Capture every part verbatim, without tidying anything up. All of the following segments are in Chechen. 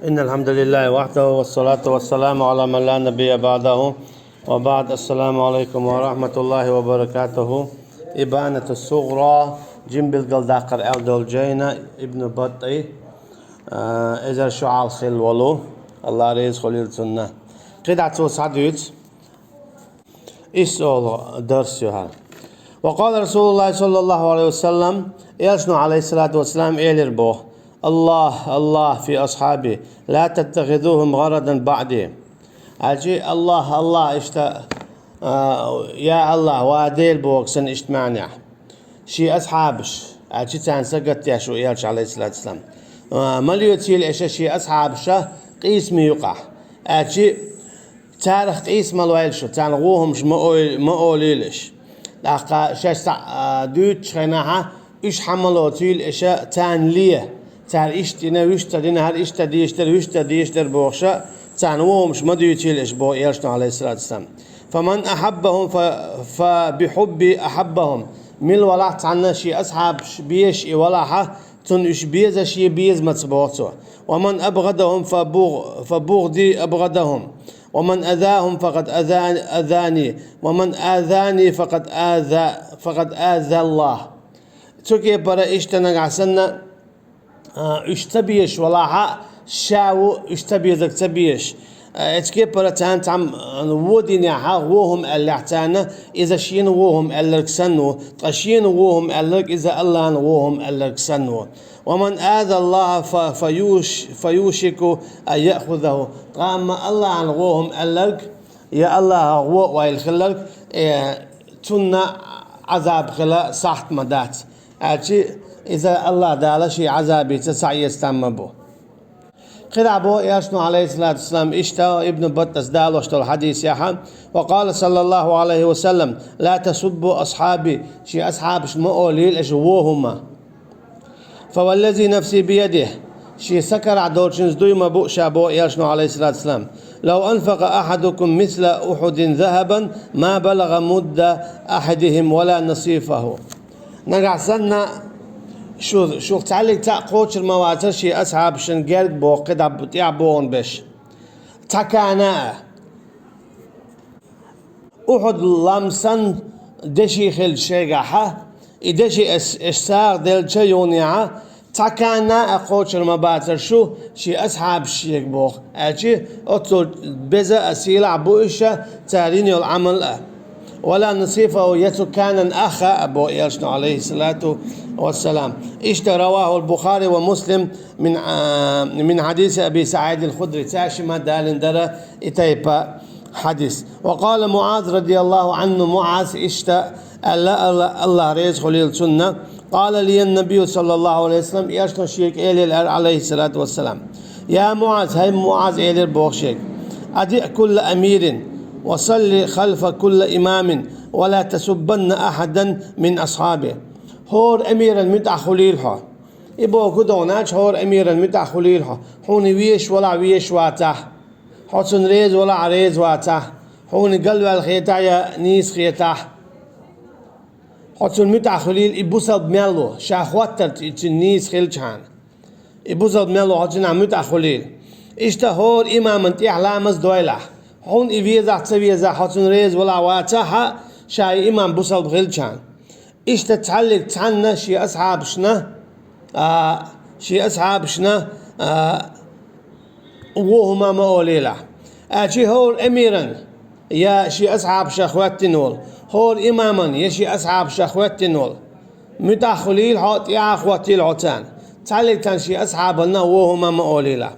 إن الحمد لله وحده، والصلاة والسلام على من لا نبي بعده، وبعد. السلام عليكم ورحمة الله وبركاته. إبانة الصغرى, жима билгалдаккхар аьлла долу жайна Ибн Баттӏи, а, эзар шо Ӏалхилла волу, Аллах реза хуьлийла цунна. КхидӀа цо схьадуьйцу Ис олу дарс ю хьан. وقال رسول الله صلى الله عليه وسلم, Элчано, عليه الصلاة والسلام, элира боху: «الله، الله في أصحابي، لا تتخذوهم غرضا بعدي». Аьлчи, Аллах, Аллах, иштта, а, я Аллах, ва Дела боху сан иштта маьӀнехь. Шен асхьабаш, аьлчи царна сагатдеш ву Элча, عليه الصلاة والسلام. А, ма лоьцийла аша шен асхьабаша къийсаман юкъахь. Аьлчи, царах къийса ма лойла шу, царна вон хӀумаш ма ой-, ма олийла аша. ТӀаккха шаьш цхьаъ, а, дуьйцучу хенахьа, уьш хьан ма лоцийла аша царна ле. Цара иштта дина, вуьш ца дина, хӀара иштта дийш дара, вуьш ца дийш дара бохуша, царна вон хӀумаш ма дуьйцийла аша боху Элчано, عليه الصلاة والسلام. «فمن أحبهم ف-، فبحبي أحبهم». Мила валахь цхьанна шен асхьабаш безаш и валахьа, цунна уьш безаш е безамаца боху цо. «ومن أبغضهم فبغ-، فبغضي أبغضهم. ومن أذاهم فقد أذا-، أذاني. ومن آذاني فقد آذى، فقد آذى الله». Цу кепара иштта нагахь санна, а, уьш ца безаш валахьа, ша ву уьш ца безарг ца безаш. А, эцу кепара царна цхьамма, а, вон динехьа, вон хӀума аьллехь царна, иза шена вон хӀума аьлларг санна ву, ткъа шена вон хӀума аьлларг иза Аллахьна вон хӀума аьлларг санна ву. «ومن آذى الله ف-، فيوش-، فيوشك أن يأخذه». Ткъа амма Аллахьна вон хӀума аьлларг, я Аллахьах вон а ойла хилларг, э, цунна Ӏазаб хила сахьт ма дац. Аьлчи, иза Аллах Дала шен Ӏазабица схьаэца там ма бу. КхидӀа боху Элчано, عليه الصلاة والسلام, иштта Ибн Баттас далош долу хьадисехьа: «وقال صلى الله عليه وسلم: لا تسبوا أصحابي». Шен асхьабашна ма олийла аша вон хӀума. «فوالذي نفسي بيده». Шен са карахь долчуьнца дуй ма бу ша боху Элчано, عليه الصلاة والسلام: «لو أنفق أحدكم مثل أحد ذهبا ما بلغ مد أحدهم ولا نصيفه». Нагахь санна шу, шух цхьаьллиг цхьаъ кхочур ма вацара шен асхьабашна герга боху кхидӀа тӀехь бохун беш. Цхьа кана а. Ухьуд лам санна деши хилча шайгахьа, и деши аш, аш сагӀа делча юнехьа, цхьа кана а кхочур ма бацара шу шен асхьабаш шега боху. Аьлчи, оццул беза а сийлахь бу уьш, цара йина йолу Ӏамал а. «ولا نصيفه», я цу канан ах а, боху Элчано, عليه الصلاة والسلام. Иштта رواه البخاري ومسلم من, а, من حديث أبي سعيد الخدري. Цаьршимма далийна дара и тайпа хьадис. «وقال معاذ رضي الله عنه», МуӀаз иштта аьлла, Алла-, Аллах реза хуьлийла цунна: «قال لي النبي صلى الله عليه وسلم», Элчано шега элира аьлла, عليه الصلاة والسلام: «يا معاذ», хӀай МуӀаз, элира боху шега, «أطع كل أمير وصل خلف كل إمام ولا تسبن أحدا من أصحابي». ХӀора эмиран муьтӀахь хуьлийла хьо. И боху ду хьуна, хӀора эмиран муьтӀахь хуьлийла хьо. Хьуна везаш валахь, везаш вацахь. Хьо цунна реза валахь, реза вацахь. Хьуна галваьлла хетахь я нийса хетахь. Хьо цунна муьтӀахь хуьлийла, и бусалба мел ву, ша хӀоттарца и цуьнан нийса хилчахьана. И бусалба мел ву, хьо цунах муьтӀахь хуьлийла. Иштта хӀора имаман тӀехь ламаз дойлахь. Хьуна и везахь, ца везахь, хьо цунна реза валахь, вацахь а, ша и имам бусалба хилчахьана. Иштта цхьаьллиг цхьанна шен асхьабашна, а, шен асхьабашна, а, вон хӀума ма олийла. Аьлчи хӀора эмиран, я шен асхьабашах хӀоьттина волу, хӀора имаман, я шен асхьабашах хӀоьттина волу, муьтӀахь хуьлийла хьо, тӀехьа хӀоттийла хьо царна. Цхьаьллиг цхьанна шен асхьабанна вон хӀума ма олийла.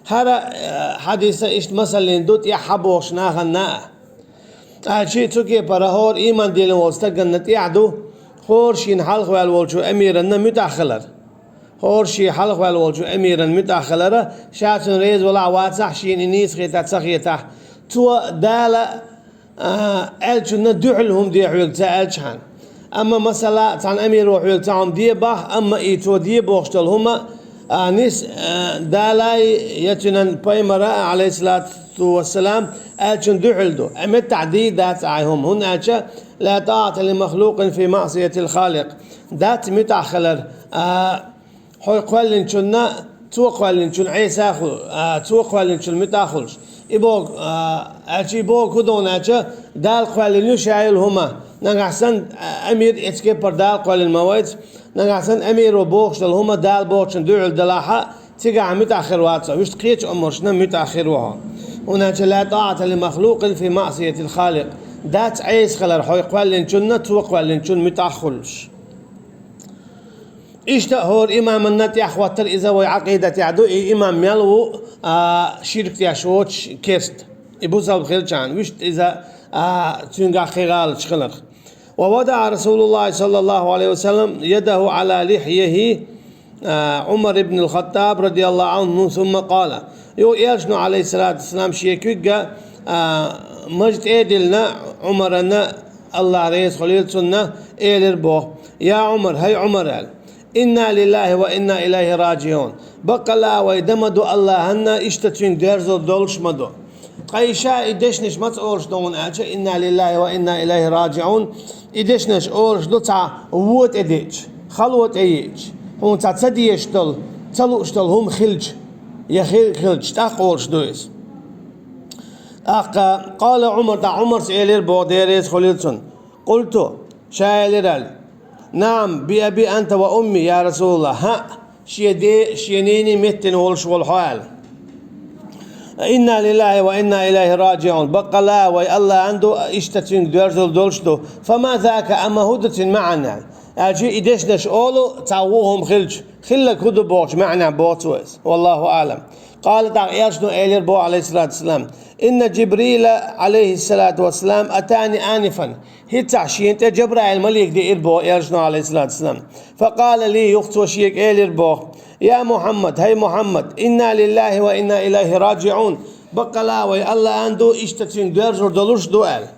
ХӀара, э, хьадиса иштта масаллин ду тӀехь хьабохуш наханна а. Аьлчи цу кепара хӀора иман диллина волу стаганна тӀехь ду, хӀора шена хьалхаваьлла волчу эмиранна муьтӀахь хилар. ХӀора шен хьалхаваьлла волчу эмиран муьтӀахь хилара, ша цунна реза валахь, вацахь, шена и нийса хетахь, ца хетахь. Цо Дала, а, аьллачунна дуьхьал хӀума де хьоьга ца аьлчахьана. Амма, масала, цхьана эмиро хьоьга цхьа хӀума де бахь, амма и цо де бохуш долу хӀума, а, нис, а, Далай я цуьнан пайхамара, عليه الصلاة والسلام, аьллачун дуьхьал ду. Амма меттахь дий дац ахьа хӀума, хӀунда аьлча: «لا طاعة لمخلوق في معصية الخالق». Дац муьтӀахь хилар, а, хьо кхоьллинчунна Цо кхоьллинчун Ӏеса ху-, а, цо кхоьллинчун муьтӀахь хуьлуш. И боху, а, аьлча, и боху хӀун ду аьлча, Дала кхоьллина ю ша йолу хӀума, нагахь санна, а, амир эцу кепара Дала кхоьллина ма вац, нагахь санна амиро бохуш долу хӀума Дала бохучун дуьхьал далахь, цигахь муьтӀахь хир вац хьо, вуьшта кхечу омрашна муьтӀахь хир ву хьо. ХӀунда аьлча ла тӀаӀата ли махлукъин фи маъсиятил халикъ. Дац Ӏеса хилар хьо кхоьллинчунна, цо кхоьллинчун муьтӀахь хуьлуш. Иштта а хӀора имаманна тӀехь хӀоттара иза вай Ӏакъидатехь ду, и имам мел ву, а, ширк деш воцуш керста. И бусалба хилчахьана, вуьшта иза, а, цуьнгахь кхин гӀалаташ хиларх. ووضع رسول الله صلى الله عليه وسلم يده على لحيته, а, عمر بن الخطاب رضي الله عنه ثم قال. Юха Элчано, عليه الصلاة والسلام, шен куьйга, а, маж тӀе а диллина, Ӏумарана, АллахӀ реза хуьлийла цунна, элира боху: «Я Ӏумар, хӀай Ӏумар», – аьлла. «Инна лиллахи ва инна илайхи раджиун». Баккъала а вай дан ма ду АллахӀанна, иштта цуьнга доьрзур долуш ма ду. Ткъа и ша и дешнаш маца олуш ду хьуна аьлча, «Инна лиллахи ва инна илайхи раджиун», и дешнаш олуш ду цхьа вон тӀе деъча, хало тӀе еъча, хьуна цхьа ца дезаш долу, ца лууш долу хӀума хилча, я хи-, хилча, тӀаккха олуш ду иза. ТӀаккха, къала Ӏумар, тӀаккха Ӏумарс элира боху, Дела реза хуьлийла цунна: «Къулту», ша элира аьлла: «Наам, би аби анта ва умми, я Расулаллах, хӀаъ, шен де-, шен ненан меттина волуш волу хьо», – аьлла. «Инна лиллахи ва инна илайхи раджиун», баккъала а вай АллахӀан ду, иштта цуьнга доьрзур долуш ду. «Фама зака», амма хӀун ду цуьнан маьӀна аьлла? Аьлча и дешнаш олу, цхьа вон хӀума хилча, хилларг хӀун ду бохучу маьӀнехь боху цо иза. Валлаху аӀлам. Къала, тӀаккха Элчано элира боху, Ӏалайхиссалату вассалам: «Инна Джибриля, Ӏалайхиссалату вассалам, атани анифан». ХӀинццехь шена тӀе Джабраил малик деира боху Элчано, Ӏалайхиссалату вассалам. «Факъала ли», юха цо шега элира боху: «Я Мухьаммад, хӀай Мухьаммад, инна лиллахи ва инна илайхи раджиун, баккъала а вай АллахӀан ду, иштта цуьнга доьрзур долуш ду», – аьлла.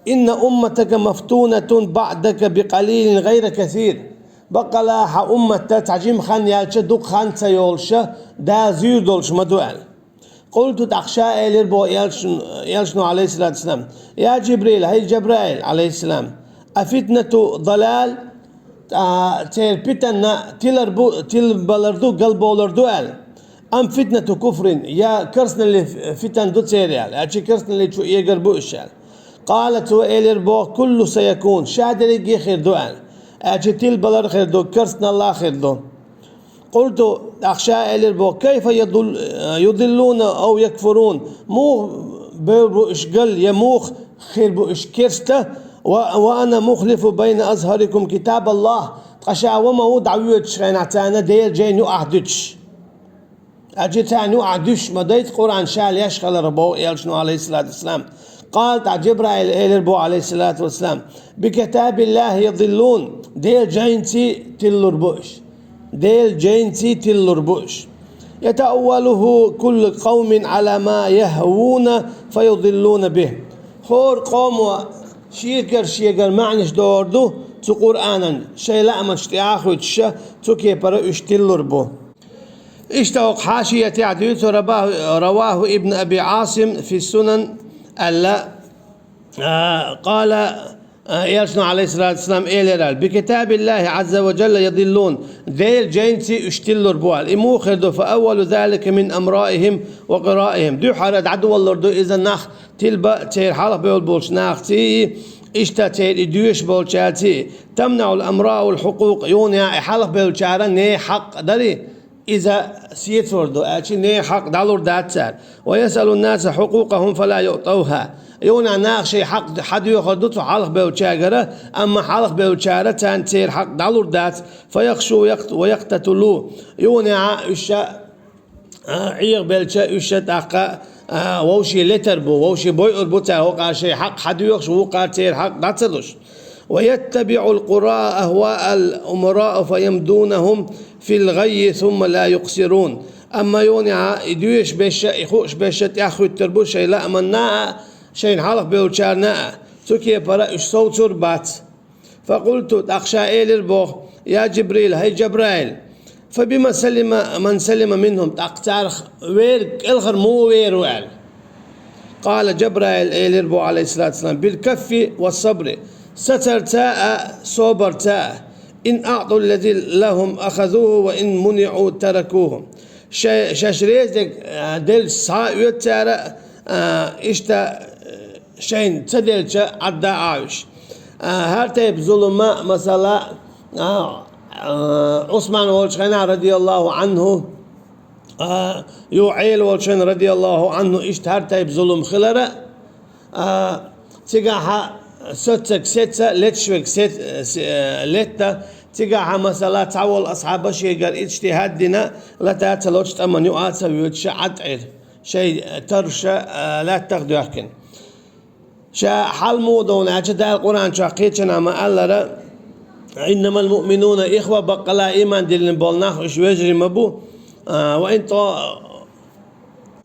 «Инна умматака мафтунатун баъдака бикъалилин гӀайра касир». Баккъала а хьан умматта цхьа жима хан яьлча, дукха хан ца йолуша, Дала зуьйр долуш ма ду аьлла. Къулту, тӀаккха ша элира боху Элчан-, Элчано, Ӏалайхиссалату вассалам: «Я Джибрил, хӀай Джабраил, Ӏалайхиссалам, а фитнату далал, а, церан питанна тилар бу, тилбалар ду, галбовлар ду», – аьлла. «Ам фитнату куфрин, я керстаналлин фитан ду церан», – аьлла, аьлча керстаналлин чу эгар бу уьш аьлла. Къала, цо элира боху: «Куллу саякун, ша дерриге а хир ду», – аьлла, аьлча тилбалар а хир ду, керстаналла а хир ду. Къулту, тӀаккха ша элира боху: «Кайфа ядул-, юдиллуна ав якфурун? Муха бевр бу уьш гал, я муха хир бу уьш керста? Ва, ва ана мухлифу байна азхарикум китабаллах, ткъа ша ва ма ву дӀавоьдучу хенахь царна Делан жайна юкъахь дуьтуш». Аьлча царна юкъахь дуьсуш ма дайта Къуръан ша леш хиларх боху Элчано, Ӏалайхиссалату вассалам. Къала, тӀаккха Джабраил элира боху, Ӏалайхиссалату вассалам: «Бикитабиллахи ядиллун, Делан жайнаций тиллур бу уьш. Делан жайнаций тиллур бу уьш. Ятааввалуху куллу къавмин Ӏала ма яхӀвуна фаядиллуна бихӀ». ХӀора къомо шегара-шегара маьӀнаш дохур ду цу Къуръанан, шайн лаамаш тӀехьа а хуьттуша, цу кепара уьш тиллур бу. Иштта хӀокху хьашиятехь дуьйцу: «Раваху, раваху Ибн Аби Ӏасим фи Сунан», аьлла, а, къала, а, Элчано, Ӏалайхиссалату вассалам, элира аьлла: «Бикитабиллахи Ӏазза ва Джалла ядиллун, Делан жайнаций уьш тиллур бу», аьлла. И муха хир ду? «Фа аввалу залика мин амраихим ва къираихим». Дуьххьара дӀадолалур ду иза нах тилба церан хьалха бевлла болчу нахаций, иштта церан и доьшуш болчаьрций. «ТамнаӀул амраул хьукъукъ», юха и хьалха бевллачара нехан хьакъ дарий, иза сецор ду, аьлча нехан хьакъ дӀалур дац цара. «Ва ясъалун наса хьукъукъахум фала юътауха». Юха наха шайн хьакъ хьадоьхур ду цу хьалха бевллачаьргара, амма хьалха бевллачара царна церан хьакъ дӀалур дац. «Фа яхшу якъ-, ва якътатулу». Юха уьш ша а, Ӏехабелча, уьш тӀаккха, а, вовшийн летар бу, вовшийн бойур бу цара, хӀокхара шайн хьакъ хьадоьхуш, вукхара церан хьакъ дӀа ца луш. «Ва яттабиӀул къураъ ахваал умараъ фа ямдунахум фил гӀаййи сумма ла юкъсирун». Амма юха и доьшуш берш а, и хууш берш а тӀаьхьахӀуьттур бу шайн лааманна а, шайна хьалха бевллачарна а, цу кепара уьш совцур бац. «Факъулту», тӀаккха ша элира боху: «Я Джибрил, хӀай Джабраил, фа бима салима ман салима минхум, тӀаккха царах верг кӀелхар муха вер ву?» аьлла. Къала, Джабраил элира боху, Ӏалайхиссалату вассалам: «Бил каффи ва сабри, сацарца а, собарца а. Ин аъту ллази лахум ахазуху ва ин муниӀу таракуху». Шай-, шаьш реза дерг, а, делча схьа а оьцу цара, а, иштта, а, шайна ца делча Ӏадда Ӏа уьш. А, хӀара тайпа зулам, масала, а, а, Ӏусман волчу хенахь, радияллаху Ӏанху, а, юха Ӏела волчу хенахь, радияллаху Ӏанху, иштта хӀара тайпа зулам хилара, а, цигахьа соццаг сеца, леташ верг сет-, се-, летта, цигахьа, масала, цхьаволу асхьаба шегара иджтихӀад дина, лата ца лоцу тӀаман юкъа а ца воьдуш, Ӏад Ӏийра, шайн таруш, а, лаьттах а доьхкина. Ша хьал муха ду аьлча, Дала Къуръан чохь кхечанхьа ма-аллара: «Иннамал муъминуна ихва», баккъала а ийман диллина болу нах уьш вежарий ма бу, а, ва ин тӀо-,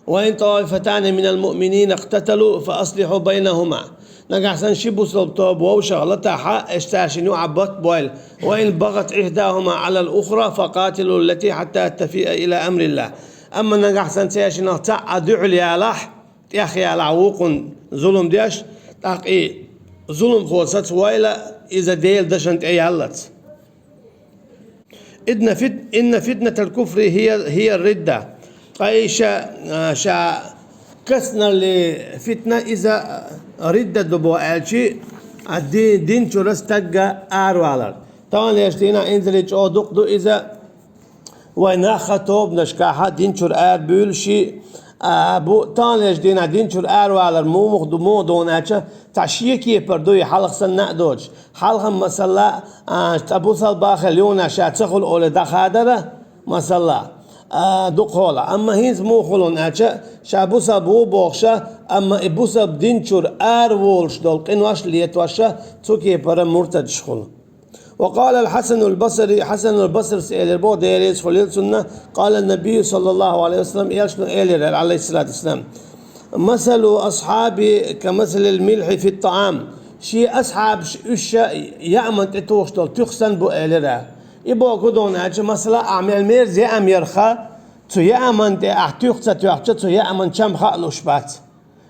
«Ва ин таифатани минал муъминина иктаталу, фа аслихьу байнахума». Нагахь санна ши бусалба тоба вовшах латахь, аш цаьршинна юкъа батт бойла. «Ва ин багӀат ихьдахума Ӏалал ухра, фа къатилу ллати хьатта тафиа ила амриллахь». Амма нагахь санна цаьршинах цхьаъ а дуьхьал ялахь, тӀехъялахь вукхунна зулам деш, тӀаккха и зуламхо саца войла, иза Делан дашна тӀе яллалц. «Инна фит-, инна фитнатал куфри хӀия, хӀия ридда». Ткъа и ша, а, ша каснарли фитна иза, а, ридда ду боху аьлчи, а, ди-, дин чуьра стагга аравалар. Таханлерчу дийнахь инзаре чӀогӀа дукха ду иза, вайн нах а тобанашкахьа дин чуьра арабуьйлуш, а, бу, таханлерчу дийнахь дин чуьра аравалар муха ду, муха ду аьлча, цхьа шен кепара ду и хьалха санна а доцуш. Хьалха-м, масала, а, цкъа бусалба а хилла юханехь ша ца хуьлу олий дӀахадара, масала, а, дукхахьолахь. Амма хӀинца муха хуьлу аьлча, ша бусалба ву бохуш, амма и бусалба дин чуьра араволуш долу къинош летош, цу кепара муртадаш хуьлу. Ва къалал Хьасанул Басри, Хьасанул Басрис элира боху, Дела реза хуьлийла цунна, къала Набий саллаллаху Ӏалайхи ва саллам, элчано элира, Ӏалайхиссалату вассалам: «Масалу асхьаби ка масалил милхьи фит таам». Шен асхьабаш уьш яаман тӀе тухуш долу туьха санна бу элира. И боху ду аьлча, масала, ахь мел мерза яам ярха, цу яаман тӀе ахь туьха ца тоьхча, цу яаман чам хаа луш бац.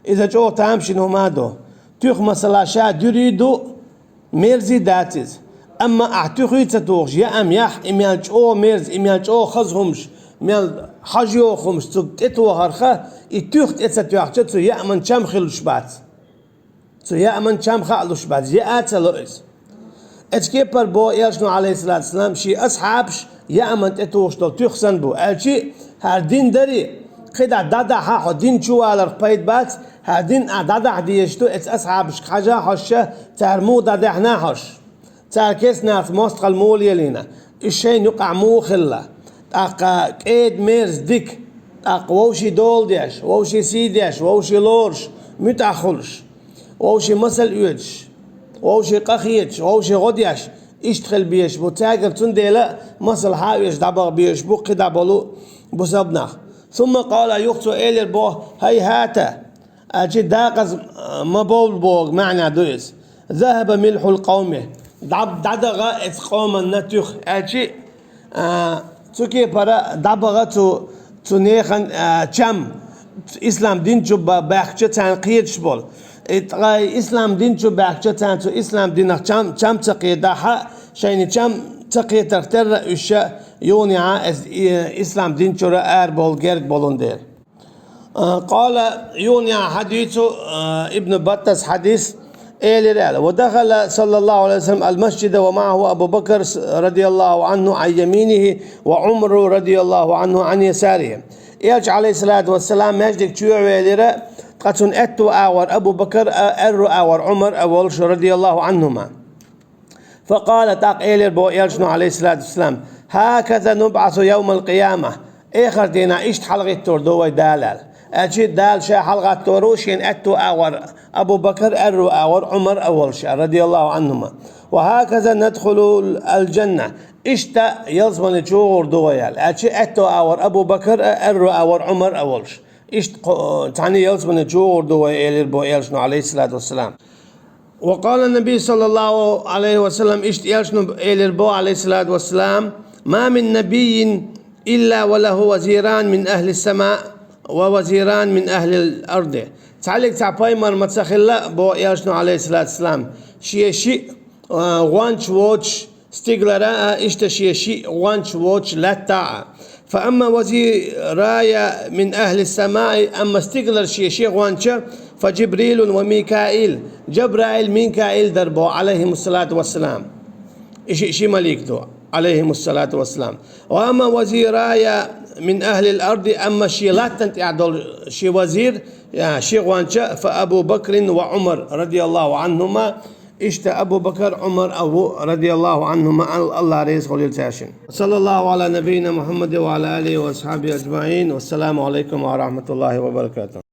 Иза чӀогӀа тамашийна хӀума а ду. Туьха, масала, ша дуьрий ду, мерзий дац иза. Амма ахь туьхий ца тухуш, яам яхь, и мел чӀогӀа мерза, и мел чӀогӀа хаза хӀумаш, мел хьожа йогӀу хӀумаш цуьнга тӀе тохарха, и туьха тӀе ца тоьхча, цу яаман чам хилуш бац. Цу яаман чам хаа луш бац, яа а ца ло иза. Эцу кепара боху элчано, Ӏалайхиссалату вассалам, шен асхьабаш яаман тӀе тухуш долу туьха санна бу. Аьлчи, хӀара дин дари, кхидӀа дӀадахьа хьо дин чу валарх пайда бац, хӀара дин ахь дӀадахьа дезаш ду, эцу асхьабашка хьажа хьожуш, цара муха дӀадаьхьна хьожуш. Цара кестнах мостагӀалла муха лелийна, и шайна юкъахь муха хилла. ТӀаккха кӀеда мерза дика, тӀаккха вовшийн дола деш, вовшийн сий деш, вовшийн лоруш, муьтӀахь хуьлуш, вовшийн масал оьцуш, вовшийн къа хеташ, вовшийн гӀо деш, иштта хила безаш бу. Цаьргара цундела масал хьан а оьцуш дӀабаха безаш бу кхидӀа болу бусалба нах. Сумма къала, юха цо элира боху: «ХӀайхӀата». Аьлчи дакъаза, а, ма бовла боху маьӀна ду иза. «ЗахӀаба милхьул къавми». ДӀа-, дӀадагӀа эцу къоманна туьха. Аьлчи, а, цу кепара дӀабагӀа цу, цу нехан, а, чам, ислам дин чу ба-, баьхкича царна кхеташ болу. И ткъа ислам дин чу баьхкича царна цу ислам динах чам, чам ца кхетахь, шайна чам ца кхетарх терра уьш ша юханехьа эс-, и-, ислам дин чуьра арабовла герга болун дела. А, къала, юханехьа хьадийцу, а, Ибн Баттас хьадис, элира аьлла: «Ва дахала саллаллаху Ӏалайхи ва саллам ал-масжида ва маӀаху Абу Бакр с-, радияллаху Ӏанху Ӏан яминихи ва Ӏумару радияллаху Ӏанху Ӏан ясарихи». Элча, Ӏалайхиссалату вассалам, маьждиг чу а велира, ткъа цунна аьтту агӀор Абу Бакр а, аьрру агӀор Ӏумар а волуш, радияллаху Ӏанхума. Факъала, тӀаккха элира боху элчано, Ӏалайхиссалату вассалам: «ХӀаказа нубӀасу явмал къияма». Эхар дийнахь иштта хьалагӀиттор ду вай Дала аьлла. Аьлчи Дала ша хьалагӀаттор ву шен аьтту агӀор Абу Бакр, аьрру агӀор Ӏумар а волуш, радияллаху Ӏанхума. «Ва хӀаказа надхулул алжанна». Иштта ялсамани чу гӀур ду вай аьлла. Аьлчи аьтту агӀор Абу Бакр а, аьрру агӀор Ӏумар а волуш. Иштта кхо-, цхьаьна ялсамани чу гӀур ду вай, элира боху элчано, Ӏалайхиссалату вассалам. Ва къала Наби саллаллаху Ӏалайхи ва саллам, иштта элчано элира боху, Ӏалайхиссалату вассалам: «Ма мин набиййин илла ва лаху вазиран мин ахлис сама ва вазиран мин ахлил арди». Цхьаллиг цхьа пайхамар ма ца хилла боху элчано, Ӏалайхиссалату вассалам, шен шиъ, а, гӀонча воцуш стигалара а, иштта шен шиъ гӀонча воцуш лаьттахь а. فأما وزيراي من أهل السماء, амма стигалара шен, шен гӀонча, فجبريل وميكائيل, Жабраил, Минкаил дар бо, عليهم الصلاة والسلام. И ши, ши малик ду, عليهم الصلاة والسلام. وأما وزيراي من أهل الأرض, амма шен латтан тӀехь долу шен вазир, я, шен гӀонча, فأبو بكر وعمر رضي الله عنهما, иштта Абу Бакр, Ӏумар а ву, رضي الله عنهما, Ал-, Аллах реза хуьлийла цаьршинна. صلى الله على نبينا محمد وعلى آله وأصحابه أجمعين. والسلام عليكم ورحمة الله وبركاته.